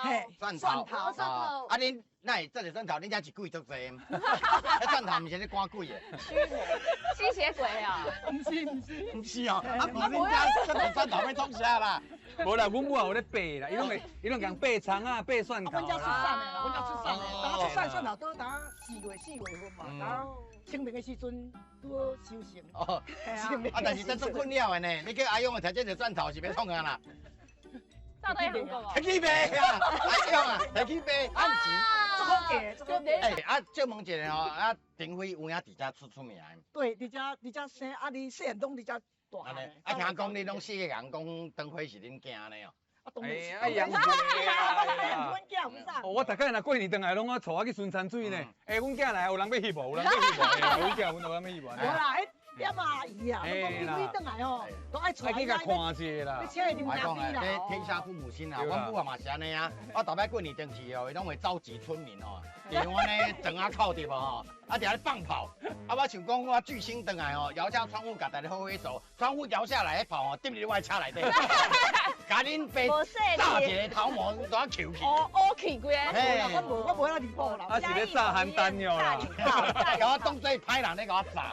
嘿，蒜頭，蒜頭。啊，恁哪會這個蒜頭？恁遮一鬼足濟？彼蒜頭毋是咧趕鬼的？吸血鬼啊！毋是毋是，毋是哦，啊，無恁遮這個蒜頭欲創啥啦？無啦，阮母也有咧掰啦，伊攏會，伊攏共掰蔥仔，掰蒜頭。阮遮出產的啦，阮遮出產的，當出產蒜頭都當4月4月份嘛，當清明的時陣拄好收成。哦，啊，但是這足困擾的呢，你叫阿勇提這個蒜頭是欲創啥啦？炸到韓國哦。提去賣啊，阿勇啊，提去賣，按錢。足好價，足好價。欸，啊，借問一下吼，啊，燈會有影佇遮出出名的？對，佇遮佇遮生，啊，你細漢攏佇遮大漢。啊，聽講你攏四个人講燈會是恁囝呢哦。啊，當然。哎呀，阮囝有啥？我逐擺若過年轉來，攏我帶我去巡田水呢。欸，阮囝來，有人欲翕無？有人欲翕無？阮囝，阮有人欲翕無？無啦，彼點阿姨啊，攏講燈會轉來吼，都愛帶去共看一下啦。欲請伊啉咖啡啦。天下父母心啊，阮母啊嘛是按呢啊。我逐擺過年轉去哦，伊攏會召集村民哦，佇阮咧庄仔口對無吼，啊佇遐咧放炮。啊，我想講我巨星轉來吼，搖下窗戶共大家揮揮手，窗戶搖下來彼炮吼，釘入我的車內底，共恁爸炸一个頭毛都啊抾去。哦，烏去規个。我無，我無遐離譜啦。啊是咧炸邯鄲了啦。共我當做歹人咧共我炸。